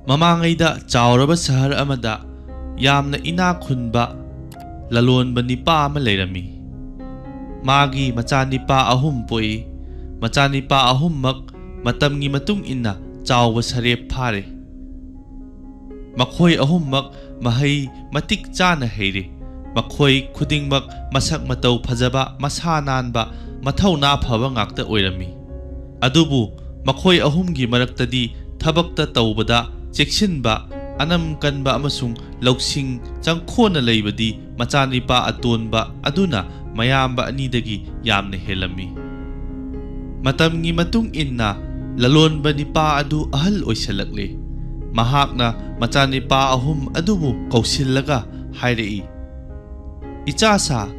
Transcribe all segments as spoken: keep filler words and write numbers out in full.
ꯃꯃꯥꯡꯉꯩꯗ ꯆꯥꯎꯔꯕ ꯁꯍꯔ ꯑꯃꯗ ꯌꯥꯝꯅ ꯏꯅꯥꯛ ꯈꯨꯟꯕ ꯂꯂꯣꯟꯕ ꯅꯤꯄꯥ ꯑꯃ ꯂꯩꯔꯝꯃꯤ꯫ ꯃꯥꯒꯤ ꯃꯆꯥꯅꯤꯄꯥ ꯑꯍꯨꯝ ꯄꯣꯛꯏ꯫ ꯃꯆꯥꯅꯤꯄꯥ ꯑꯍꯨꯝꯃꯛ ꯃꯇꯝꯒꯤ ꯃꯇꯨꯡ ꯏꯟꯅ ꯆꯥꯎꯕ ꯁꯔꯦꯞ ꯐꯥꯔꯦ꯫ ꯃꯈꯣꯏ ꯑꯍꯨꯝꯃꯛ ꯃꯍꯩ ꯃꯇꯤꯛ ꯆꯥꯅ ꯍꯩꯔꯦ꯫ ꯃꯈꯣꯏ ꯈꯨꯗꯤꯡꯃꯛ ꯃꯁꯛ ꯃꯇꯧ ꯐꯖꯕ, ꯃꯁꯥ ꯅꯥꯟꯕ, ꯃꯊꯧꯅꯥ ꯐꯕ ꯉꯥꯛꯇ ꯑꯣꯏꯔꯝꯃꯤ꯫ ꯑꯗꯨꯕꯨ ꯃꯈꯣꯏ ꯑꯍꯨꯝꯒꯤ ꯃꯔꯛꯇꯗꯤ ꯊꯕꯛꯇ ꯇꯧꯕꯗ ꯆꯦꯛꯁꯤꯟꯕ, ꯑꯅꯝ ꯀꯟꯕ ꯑꯃꯁꯨꯡ ꯂꯧꯁꯤꯡ ꯆꯪꯈꯣꯟꯅ ꯂꯩꯕꯗꯤ ꯃꯆꯥꯅꯤꯄꯥ ꯑꯇꯣꯟꯕ ꯑꯗꯨꯅ ꯃꯌꯥꯝꯕ ꯑꯅꯤꯗꯒꯤ ꯌꯥꯝꯅ ꯍꯦꯜꯂꯝꯃꯤ꯫ ꯃꯇꯝꯒꯤ ꯃꯇꯨꯡ ꯏꯟꯅ ꯂꯂꯣꯟꯕ ꯅꯤꯄꯥ ꯑꯗꯨ ꯑꯍꯜ ꯑꯣꯏꯁꯜꯂꯛꯂꯦ꯫ ꯃꯍꯥꯛꯅ ꯃꯆꯥꯅꯤꯄꯥ ꯑꯍꯨꯝ ꯑꯗꯨꯕꯨ ꯀꯧꯁꯤꯜꯂꯒ ꯍꯥꯏꯔꯛꯏ, "ꯏꯆꯥꯁꯥ,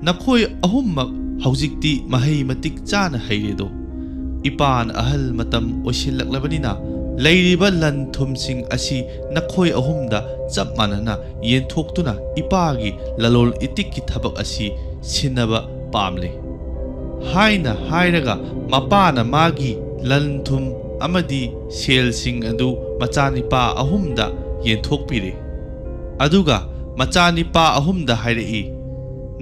ꯅꯈꯣꯏ ꯑꯍꯨꯝꯃꯛ ꯍꯧꯖꯤꯛꯇꯤ ꯃꯍꯩ ꯃꯇꯤꯛ ꯆꯥꯅ ꯍꯩꯔꯦꯗꯣ꯫ ꯏꯄꯥꯅ ꯑꯍꯜ ꯃꯇꯝ ꯑꯣꯏꯁꯤꯜꯂꯛꯂꯕꯅꯤꯅ ꯂꯩꯔꯤꯕ ꯂꯟ ꯊꯨꯝꯁꯤꯡ ꯑꯁꯤ ꯅꯈꯣꯏ ꯑꯍꯨꯝꯗ ꯆꯞ ꯃꯥꯟꯅꯅ ꯌꯦꯟꯊꯣꯛꯇꯨꯅ ꯏꯄꯥꯒꯤ ꯂꯂꯣꯟ ꯏꯇꯤꯛꯀꯤ ꯊꯕꯛ ꯑꯁꯤ ꯁꯤꯟꯅꯕ ꯄꯥꯝꯂꯦ" ꯍꯥꯏꯅ ꯍꯥꯏꯔꯒ ꯃꯄꯥꯅ ꯃꯥꯒꯤ ꯂꯟ ꯊꯨꯝ ꯑꯃꯗꯤ ꯁꯦꯜꯁꯤꯡ ꯑꯗꯨ ꯃꯆꯥꯅꯤꯄꯥ ꯑꯍꯨꯝꯗ ꯌꯦꯟꯊꯣꯛꯄꯤꯔꯦ꯫ ꯑꯗꯨꯒ ꯃꯆꯥꯅꯤꯄꯥ ꯑꯍꯨꯝꯗ ꯍꯥꯏꯔꯛꯏ,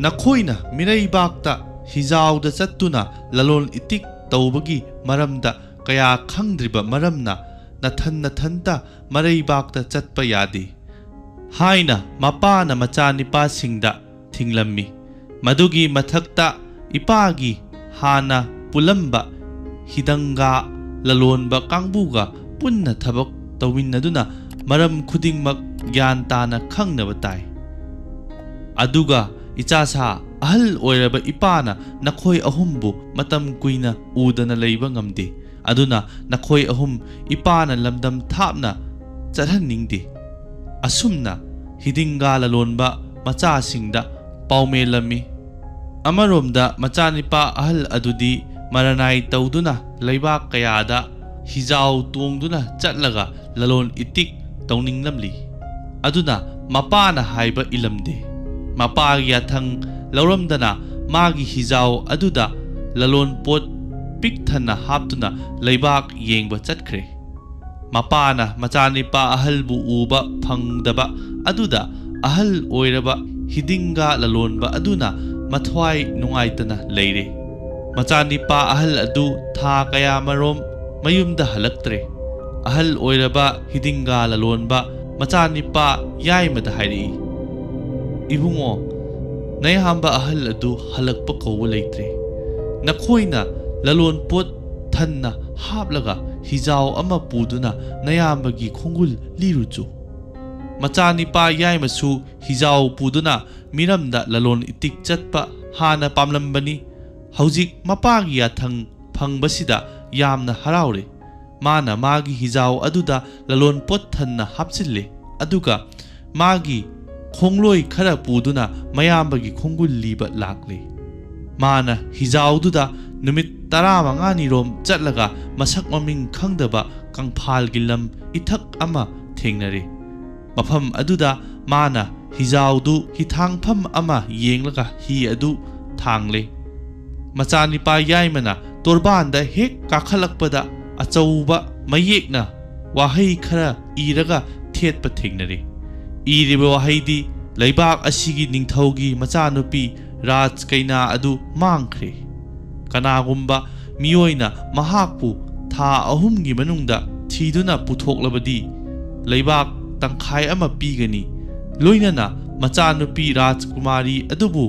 "ꯅꯈꯣꯏꯅ ꯃꯤꯔꯩꯕꯥꯛꯇ ꯍꯤꯖꯥꯎꯗ ꯆꯠꯇꯨꯅ ꯂꯂꯣꯟ ꯏꯇꯤꯛ ꯇꯧꯕꯒꯤ ꯃꯔꯝꯗ ꯀꯌꯥ ꯈꯪꯗ꯭ꯔꯤꯕ ꯃꯔꯝꯅ ꯅꯊꯟ ꯅꯊꯟꯇ ꯃꯔꯩꯕꯥꯛꯇ ꯆꯠꯄ ꯌꯥꯗꯦ" ꯍꯥꯏꯅ ꯃꯄꯥꯅ ꯃꯆꯥꯅꯤꯄꯥꯁꯤꯡꯗ ꯊꯤꯡꯂꯝꯃꯤ꯫ ꯃꯗꯨꯒꯤ ꯃꯊꯛꯇ ꯏꯄꯥꯒꯤ ꯍꯥꯟꯅ ꯄꯨꯜꯂꯝꯕ ꯍꯤꯗꯪꯒꯥ ꯂꯂꯣꯟꯕ ꯀꯥꯡꯕꯨꯒ ꯄꯨꯟꯅ ꯊꯕꯛ ꯇꯧꯃꯤꯟꯅꯗꯨꯅ ꯃꯔꯝ ꯈꯨꯗꯤꯡꯃꯛ ꯒ꯭ꯌꯥꯟ ꯇꯥꯅ ꯈꯪꯅꯕ ꯇꯥꯏ꯫ ꯑꯗꯨꯒ ꯏꯆꯥꯁꯥ, ꯑꯍꯜ ꯑꯣꯏꯔꯕ ꯏꯄꯥꯅ ꯅꯈꯣꯏ ꯑꯍꯨꯝꯕꯨ ꯃꯇꯝ ꯀꯨꯏꯅ ꯎꯗꯅ ꯂꯩꯕ ꯉꯝꯗꯦ꯫ ꯑꯗꯨꯅ ꯅꯈꯣꯏ ꯑꯍꯨꯝ ꯏꯄꯥꯅ ꯂꯝꯗꯝ ꯊꯥꯞꯅ ꯆꯠꯍꯟꯅꯤꯡꯗꯦ꯫ ꯑꯁꯨꯝꯅ ꯍꯤꯗꯤꯡꯒꯥ ꯂꯂꯣꯟꯕ ꯃꯆꯥꯁꯤꯡꯗ ꯄꯥꯎꯃꯦꯜꯂꯝꯃꯤ꯫ ꯑꯃꯔꯣꯝꯗ ꯃꯆꯥꯅꯤꯄꯥ ꯑꯍꯜ ꯑꯗꯨꯗꯤ ꯃꯔꯅꯥꯏ ꯇꯧꯗꯨꯅ ꯂꯩꯕꯥꯛ ꯀꯌꯥꯗ ꯍꯤꯖꯥꯎ ꯇꯣꯡꯗꯨꯅ ꯆꯠꯂꯒ ꯂꯂꯣꯟ ꯏꯇꯤꯛ ꯇꯧꯅꯤꯡꯂꯝꯂꯤ꯫ ꯑꯗꯨꯅ ꯃꯄꯥꯅ ꯍꯥꯏꯕ ꯏꯜꯂꯝꯗꯦ꯫ ꯃꯄꯥꯒꯤ ꯌꯥꯊꯪ ꯂꯧꯔꯝꯗꯅ ꯃꯥꯒꯤ ꯍꯤꯖꯥꯎ ꯑꯗꯨꯗ ꯂꯂꯣꯟ ꯄꯣꯠ ꯄꯤꯛ ꯊꯟꯅ ꯍꯥꯞꯇꯨꯅ ꯂꯩꯕꯥꯛ ꯌꯦꯡꯕ ꯆꯠꯈ꯭ꯔꯦ꯫ ꯃꯄꯥꯅ ꯃꯆꯥꯅꯤꯄꯥ ꯑꯍꯜꯕꯨ ꯎꯕ ꯐꯪꯗꯕ ꯑꯗꯨꯗ ꯑꯍꯜ ꯑꯣꯏꯔꯕ ꯍꯤꯗꯤꯡꯒꯥ ꯂꯂꯣꯟꯕ ꯑꯗꯨꯅ ꯃꯊ꯭ꯋꯥꯏ ꯅꯨꯡꯉꯥꯏꯇꯅ ꯂꯩꯔꯦ꯫ ꯃꯆꯥꯅꯤꯄꯥ ꯑꯍꯜ ꯑꯗꯨ ꯊꯥ ꯀꯌꯥꯃꯔꯣꯝ ꯃꯌꯨꯝꯗ ꯍꯜꯂꯛꯇ꯭ꯔꯦ꯫ ꯑꯍꯜ ꯑꯣꯏꯔꯕ ꯍꯤꯗꯤꯡꯒꯥ ꯂꯂꯣꯟꯕ ꯃꯆꯥꯅꯤꯄꯥ ꯌꯥꯏꯃꯗ ꯍꯥꯏꯔꯛꯏ, "ꯏꯕꯨꯡꯉꯣ, ꯅꯌꯥꯝꯕ ꯑꯍꯜ ꯑꯗꯨ ꯍꯜꯂꯛꯄ ꯀꯧꯕ ꯂꯩꯇ꯭ꯔꯦ꯫ ꯅꯈꯣꯏꯅ ꯂꯂꯣꯟ ꯄꯣꯠ ꯊꯟꯅ ꯍꯥꯞꯂꯒ ꯍꯤꯖꯥꯎ ꯑꯃ ꯄꯨꯗꯨꯅ ꯅꯌꯥꯝꯕꯒꯤ ꯈꯣꯡꯒꯨꯜ ꯂꯤꯔꯨꯆꯨ꯫" ꯃꯆꯥꯅꯤꯄꯥ ꯌꯥꯏꯃꯁꯨ ꯍꯤꯖꯥꯎ ꯄꯨꯗꯨꯅ ꯃꯤꯔꯝꯗ ꯂꯂꯣꯟ ꯏꯇꯤꯛ ꯆꯠꯄ ꯍꯥꯟꯅ ꯄꯥꯝꯂꯝꯕꯅꯤ꯫ ꯍꯧꯖꯤꯛ ꯃꯄꯥꯒꯤ ꯌꯥꯊꯪ ꯐꯪꯕꯁꯤꯗ ꯌꯥꯝꯅ ꯍꯔꯥꯎꯔꯦ꯫ ꯃꯥꯅ ꯃꯥꯒꯤ ꯍꯤꯖꯥꯎ ꯑꯗꯨꯗ ꯂꯂꯣꯟ ꯄꯣꯠ ꯊꯟꯅ ꯍꯥꯞꯆꯤꯜꯂꯦ, ꯑꯗꯨꯒ ꯃꯥꯒꯤ ꯈꯣꯡꯂꯣꯏ ꯈꯔ ꯄꯨꯗꯨꯅ ꯃꯌꯥꯝꯕꯒꯤ ꯈꯣꯡꯒꯨꯜ ꯂꯤꯕ ꯂꯥꯛꯂꯦ꯫ ꯃꯥꯅ ꯍꯤꯖꯥꯎꯗꯨꯗ ꯅꯨꯃꯤꯠ ꯇꯔꯥꯃꯉꯥꯅꯤꯔꯣꯝ ꯆꯠꯂꯒ ꯃꯁꯛ ꯃꯃꯤꯡ ꯈꯪꯗꯕ ꯀꯪꯐꯥꯜꯒꯤ ꯂꯝ ꯏꯊꯛ ꯑꯃ ꯊꯦꯡꯅꯔꯦ꯫ ꯃꯐꯝ ꯑꯗꯨꯗ ꯃꯥꯅ ꯍꯤꯖꯥꯎꯗꯨ ꯍꯤꯊꯥꯡꯐꯝ ꯑꯃ ꯌꯦꯡꯂꯒ ꯍꯤ ꯑꯗꯨ ꯊꯥꯡꯂꯦ꯫ ꯃꯆꯥꯅꯤꯄꯥ ꯌꯥꯏꯃꯅ ꯇꯣꯔꯕꯥꯟꯗ ꯍꯦꯛ ꯀꯥꯈꯠꯂꯛꯄꯗ ꯑꯆꯧꯕ ꯃꯌꯦꯛꯅ ꯋꯥꯍꯩ ꯈꯔ ꯏꯔꯒ ꯊꯦꯠꯄ ꯊꯦꯡꯅꯔꯦ꯫ ꯏꯔꯤꯕ ꯋꯥꯍꯩꯗꯤ, "ꯂꯩꯕꯥꯛ ꯑꯁꯤꯒꯤ ꯅꯤꯡꯊꯧꯒꯤ ꯃꯆꯥꯅꯨꯄꯤ ꯔꯥꯖ ꯀꯩꯅꯥ ꯑꯗꯨ ꯃꯥꯡꯈ꯭ꯔꯦ꯫ ꯀꯅꯥꯒꯨꯝꯕ ꯃꯤꯑꯣꯏꯅ ꯃꯍꯥꯛꯄꯨ ꯊꯥ ꯑꯍꯨꯝꯒꯤ ꯃꯅꯨꯡꯗ ꯊꯤꯗꯨꯅ ꯄꯨꯊꯣꯛꯂꯕꯗꯤ ꯂꯩꯕꯥꯛ ꯇꯪꯈꯥꯏ ꯑꯃ ꯄꯤꯒꯅꯤ, ꯂꯣꯏꯅꯅ ꯃꯆꯥꯅꯨꯄꯤ ꯔꯥꯖꯀꯨꯃꯥꯔꯤ ꯑꯗꯨꯕꯨ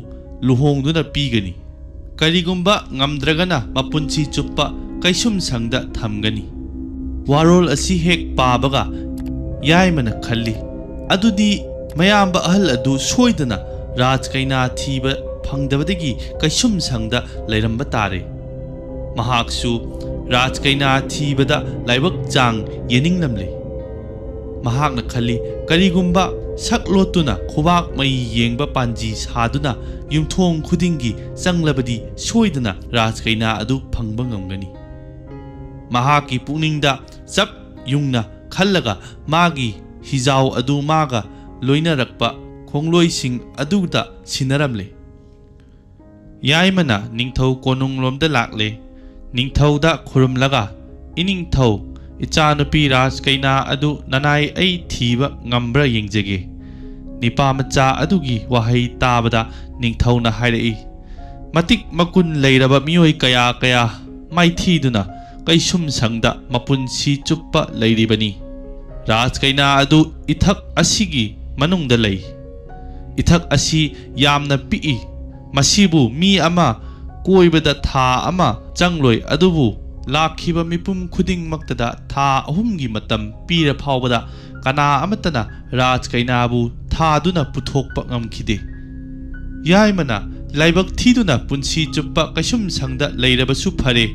ꯂꯨꯍꯣꯡꯗꯨꯅ ꯄꯤꯒꯅꯤ꯫ ꯀꯔꯤꯒꯨꯝꯕ ꯉꯝꯗ꯭ꯔꯒꯅ ꯃꯄꯨꯟꯁꯤ ꯆꯨꯞꯄ ꯀꯩꯁꯨꯝꯁꯪꯗ ꯊꯝꯒꯅꯤ꯫" ꯋꯥꯔꯣꯜ ꯑꯁꯤ ꯍꯦꯛ ꯄꯥꯕꯒ ꯌꯥꯏꯃꯅ ꯈꯜꯂꯤ, "ꯑꯗꯨꯗꯤ ꯃꯌꯥꯝꯕ ꯑꯍꯜ ꯑꯗꯨ ꯁꯣꯏꯗꯅ ꯔꯥꯖ ꯀꯩꯅꯥ ꯊꯤꯕ ꯐꯪꯗꯕꯗꯒꯤ ꯀꯩꯁꯨꯝꯁꯪꯗ ꯂꯩꯔꯝꯕ ꯇꯥꯔꯦ꯫ ꯃꯍꯥꯛꯁꯨ ꯔꯥꯖ ꯀꯩꯅꯥ ꯊꯤꯕꯗ ꯂꯥꯏꯕꯛ ꯆꯥꯡ ꯌꯦꯡꯅꯤꯡꯂꯝꯂꯦ꯫" ꯃꯍꯥꯛꯅ ꯈꯜꯂꯤ, "ꯀꯔꯤꯒꯨꯝꯕ ꯁꯛ ꯂꯣꯠꯇꯨꯅ ꯈꯨꯕꯥꯛ ꯃꯩ ꯌꯦꯡꯕ ꯄꯥꯟꯖꯤ ꯁꯥꯗꯨꯅ ꯌꯨꯝꯊꯣꯡ ꯈꯨꯗꯤꯡꯒꯤ ꯆꯪꯂꯕꯗꯤ ꯁꯣꯏꯗꯅ ꯔꯥꯖ ꯀꯩꯅꯥ ꯑꯗꯨ ꯐꯪꯕ ꯉꯝꯒꯅꯤ꯫" ꯃꯍꯥꯛꯀꯤ ꯄꯨꯛꯅꯤꯡꯗ ꯆꯞ ꯌꯨꯡꯅ ꯈꯜꯂꯒ ꯃꯥꯒꯤ ꯍꯤꯖꯥꯎ ꯑꯗꯨ ꯃꯥꯒ ꯂꯣꯏꯅꯔꯛꯄ ꯈꯣꯡꯂꯣꯏꯁꯤꯡ ꯑꯗꯨꯗ ꯁꯤꯟꯅꯔꯝꯂꯦ꯫ ꯌꯥꯏꯃꯅ ꯅꯤꯡꯊꯧ ꯀꯣꯅꯨꯡꯂꯣꯝꯗ ꯂꯥꯛꯂꯦ꯫ ꯅꯤꯡꯊꯧꯗ ꯈꯨꯔꯨꯝꯂꯒ, "ꯏꯅꯤꯡꯊꯧ, "ꯏꯆꯥꯅꯨꯄꯤ ꯔꯥꯖꯀꯩꯅꯥ ꯑꯗꯨ ꯅꯅꯥꯏ ꯑꯩ ꯊꯤꯕ ꯉꯝꯕ꯭ꯔꯥ ꯌꯦꯡꯖꯒꯦ"꯫ ꯅꯤꯄꯥ ꯃꯆꯥ ꯑꯗꯨꯒꯤ ꯋꯥꯍꯩ ꯇꯥꯕꯗ ꯅꯤꯡꯊꯧꯅ ꯍꯥꯏꯔꯛꯏ, "ꯃꯇꯤꯛ ꯃꯒꯨꯟ ꯂꯩꯔꯕ ꯃꯤꯑꯣꯏ ꯀꯌꯥ ꯀꯌꯥ ꯃꯥꯏꯊꯤꯗꯨꯅ ꯀꯩꯁꯨꯝꯁꯪꯗ ꯃꯄꯨꯟꯁꯤ ꯆꯨꯞꯄ ꯂꯩꯔꯤꯕꯅꯤ꯫ ꯔꯥꯖꯀꯩꯅꯥ ꯑꯗꯨ ꯏꯊꯛ ꯑꯁꯤꯒꯤ ꯃꯅꯨꯡꯗ ꯂꯩ꯫ ꯏꯊꯛ ꯑꯁꯤ ꯌꯥꯝꯅ ꯄꯤꯛꯏ꯫ ꯃꯁꯤꯕꯨ ꯃꯤ ꯑꯃ ꯀꯣꯏꯕꯗ ꯊꯥ ꯑꯃ ꯆꯪꯂꯣꯏ, ꯑꯗꯨꯕꯨ ꯂꯥꯛꯈꯤꯕ ꯃꯤꯄꯨꯝ ꯈꯨꯗꯤꯡꯃꯛꯇꯗ ꯊꯥ ꯑꯍꯨꯝꯒꯤ ꯃꯇꯝ ꯄꯤꯔ ꯐꯥꯎꯕꯗ ꯀꯅꯥ ꯑꯃꯠꯇꯅ ꯔꯥꯖꯀꯩꯅꯥꯕꯨ ꯊꯥꯗꯨꯅ ꯄꯨꯊꯣꯛꯄ ꯉꯝꯈꯤꯗꯦ꯫ ꯌꯥꯏꯃꯅ ꯂꯥꯏꯕꯛ ꯊꯤꯗꯨꯅ ꯄꯨꯟꯁꯤ ꯆꯨꯞꯄ ꯀꯩꯁꯨꯝꯁꯪꯗ ꯂꯩꯔꯕꯁꯨ ꯐꯔꯦ,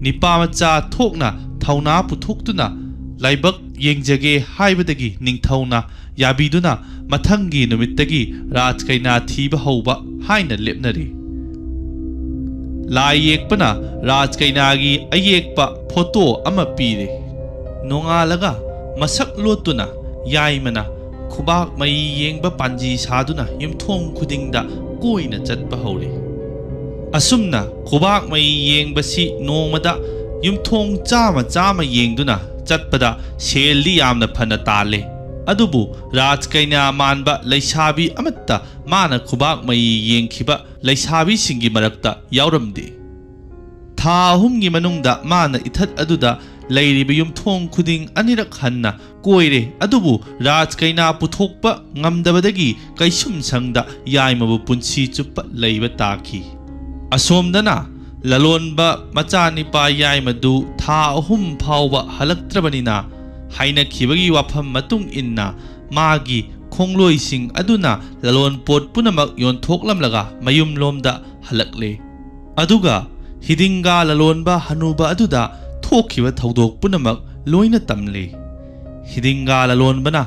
ꯅꯤꯄꯥ ꯃꯆꯥ ꯊꯣꯛꯅ ꯊꯧꯅꯥ ꯄꯨꯊꯣꯛꯇꯨꯅ ꯂꯥꯏꯕꯛ ꯌꯦꯡꯖꯒꯦ" ꯍꯥꯏꯕꯗꯒꯤ ꯅꯤꯡꯊꯧꯅ ꯌꯥꯕꯤꯗꯨꯅ ꯃꯊꯪꯒꯤ ꯅꯨꯃꯤꯠꯇꯒꯤ ꯔꯥꯖꯀꯩꯅꯥ ꯊꯤꯕ ꯍꯧꯕ ꯍꯥꯏꯅ ꯂꯦꯞꯅꯔꯦ꯫ ꯂꯥꯏ ꯌꯦꯛꯄꯅ ꯔꯥꯖꯀꯩꯅꯥꯒꯤ ꯑꯌꯦꯛꯄ ꯐꯣꯇꯣ ꯑꯃ ꯄꯤꯔꯦ꯫ ꯅꯣꯡꯉꯥꯜꯂꯒ ꯃꯁꯛ ꯂꯣꯠꯇꯨꯅ ꯌꯥꯏꯃꯅ ꯈꯨꯕꯥꯛ ꯃꯩ ꯌꯦꯡꯕ ꯄꯥꯟꯖꯤ ꯁꯥꯗꯨꯅ ꯌꯨꯝꯊꯣꯡ ꯈꯨꯗꯤꯡꯗ ꯀꯣꯏꯅ ꯆꯠꯄ ꯍꯧꯔꯦ꯫ ꯑꯁꯨꯝꯅ ꯈꯨꯕꯥꯛ ꯃꯩ ꯌꯦꯡꯕꯁꯤ ꯅꯣꯡꯃꯗ ꯌꯨꯝꯊꯣꯡ ꯆꯥꯝꯃ ꯆꯥꯝꯃ ꯌꯦꯡꯗꯨꯅ ꯆꯠꯄꯗ ꯁꯦꯜꯗꯤ ꯌꯥꯝꯅ ꯐꯅ ꯇꯥꯜꯂꯦ꯫ ꯑꯗꯨꯕꯨ ꯔꯥꯖꯀꯩꯅꯥ ꯃꯥꯟꯕ ꯂꯩꯁꯥꯕꯤ ꯑꯃꯠꯇ ꯃꯥꯅ ꯈꯨꯕꯥꯛ ꯃꯩ ꯌꯦꯡꯈꯤꯕ ꯂꯩꯁꯥꯕꯤꯁꯤꯡꯒꯤ ꯃꯔꯛꯇ ꯌꯥꯎꯔꯝꯗꯦ꯫ ꯊꯥ ꯑꯍꯨꯝꯒꯤ ꯃꯅꯨꯡꯗ ꯃꯥꯅ ꯏꯊꯠ ꯑꯗꯨꯗ ꯂꯩꯔꯤꯕ ꯌꯨꯝꯊꯣꯡ ꯈꯨꯗꯤꯡ ꯑꯅꯤꯔꯛ ꯍꯟꯅ ꯀꯣꯏꯔꯦ, ꯑꯗꯨꯕꯨ ꯔꯥꯖꯀꯩꯅꯥ ꯄꯨꯊꯣꯛꯄ ꯉꯝꯗꯕꯗꯒꯤ ꯀꯩꯁꯨꯝꯁꯪꯗ ꯌꯥꯏꯃꯕꯨ ꯄꯨꯟꯁꯤ ꯆꯨꯞꯄ ꯂꯩꯕ ꯇꯥꯈꯤ꯫ ꯑꯁꯣꯝꯗꯅ ꯂꯂꯣꯟꯕ ꯃꯆꯥꯅꯤꯄꯥ ꯌꯥꯏꯃꯗꯨ ꯊꯥ ꯑꯍꯨꯝ ꯐꯥꯎꯕ ꯍꯜꯂꯛꯇ꯭ꯔꯕꯅꯤꯅ, ꯍꯥꯏꯅꯈꯤꯕꯒꯤ ꯋꯥꯐꯝ ꯃꯇꯨꯡ ꯏꯟꯅ ꯃꯥꯒꯤ ꯈꯣꯡꯂꯣꯏꯁꯤꯡ ꯑꯗꯨꯅ ꯂꯂꯣꯟꯄꯣꯠ ꯄꯨꯝꯅꯃꯛ ꯌꯣꯟꯊꯣꯛꯂꯝꯂꯒ ꯃꯌꯨꯝꯂꯣꯝꯗ ꯍꯜꯂꯛꯂꯦ꯫ ꯑꯗꯨꯒ ꯍꯤꯗꯤꯡꯒꯥ ꯂꯂꯣꯟꯕ ꯍꯅꯨꯕ ꯑꯗꯨꯗ ꯊꯣꯛꯈꯤꯕ ꯊꯧꯗꯣꯛ ꯄꯨꯝꯅꯃꯛ ꯂꯣꯏꯅ ꯇꯝꯂꯦ꯫ ꯍꯤꯗꯤꯡꯒꯥ ꯂꯂꯣꯟꯕꯅ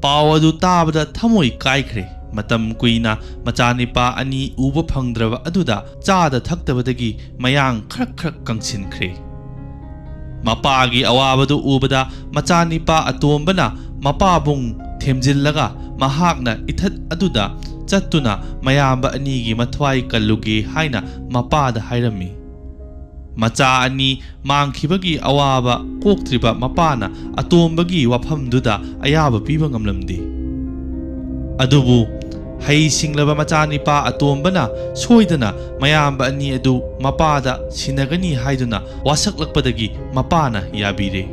ꯄꯥꯎ ꯑꯗꯨ ꯇꯥꯕꯗ ꯊꯃꯣꯏ ꯀꯥꯏꯈ꯭ꯔꯦ꯫ ꯃꯇꯝ ꯀꯨꯏꯅ ꯃꯆꯥꯅꯤꯄꯥ ꯑꯅꯤ ꯎꯕ ꯐꯪꯗ꯭ꯔꯕ ꯑꯗꯨꯗ ꯆꯥꯗ ꯊꯛꯇꯕꯗꯒꯤ ꯃꯌꯥꯡ ꯈꯔꯛ ꯈꯔꯛ ꯀꯪꯁꯤꯟꯈ꯭ꯔꯦ꯫ ꯃꯄꯥꯒꯤ ꯑꯋꯥꯕꯗꯨ ꯎꯕꯗ ꯃꯆꯥꯅꯤꯄꯥ ꯑꯇꯣꯝꯕꯅ ꯃꯄꯥꯕꯨꯡ ꯊꯦꯝꯖꯤꯜꯂꯒ ꯃꯍꯥꯛꯅ ꯏꯊꯠ ꯑꯗꯨꯗ ꯆꯠꯇꯨꯅ ꯃꯌꯥꯝꯕ ꯑꯅꯤꯒꯤ ꯃꯊ꯭ꯋꯥꯏ ꯀꯜꯂꯨꯒꯦ ꯍꯥꯏꯅ ꯃꯄꯥꯗ ꯍꯥꯏꯔꯝꯃꯤ꯫ ꯃꯆꯥ ꯑꯅꯤ ꯃꯥꯡꯈꯤꯕꯒꯤ ꯑꯋꯥꯕ ꯀꯣꯛꯇ꯭ꯔꯤꯕ ꯃꯄꯥꯅ ꯑꯇꯣꯝꯕꯒꯤ ꯋꯥꯐꯝꯗꯨꯗ ꯑꯌꯥꯕ ꯄꯤꯕ ꯉꯝꯂꯝꯗꯦ꯫ ꯑꯗꯨꯕꯨ ꯍꯩ ꯁꯤꯡꯂꯕ ꯃꯆꯥꯅꯤꯄꯥ ꯑꯇꯣꯝꯕꯅ ꯁꯣꯏꯗꯅ ꯃꯌꯥꯝꯕ ꯑꯅꯤ ꯑꯗꯨ ꯃꯄꯥꯗ ꯁꯤꯟꯅꯒꯅꯤ ꯍꯥꯏꯗꯨꯅ ꯋꯥꯁꯛꯂꯛꯄꯗꯒꯤ ꯃꯄꯥꯅ ꯌꯥꯕꯤꯔꯦ꯫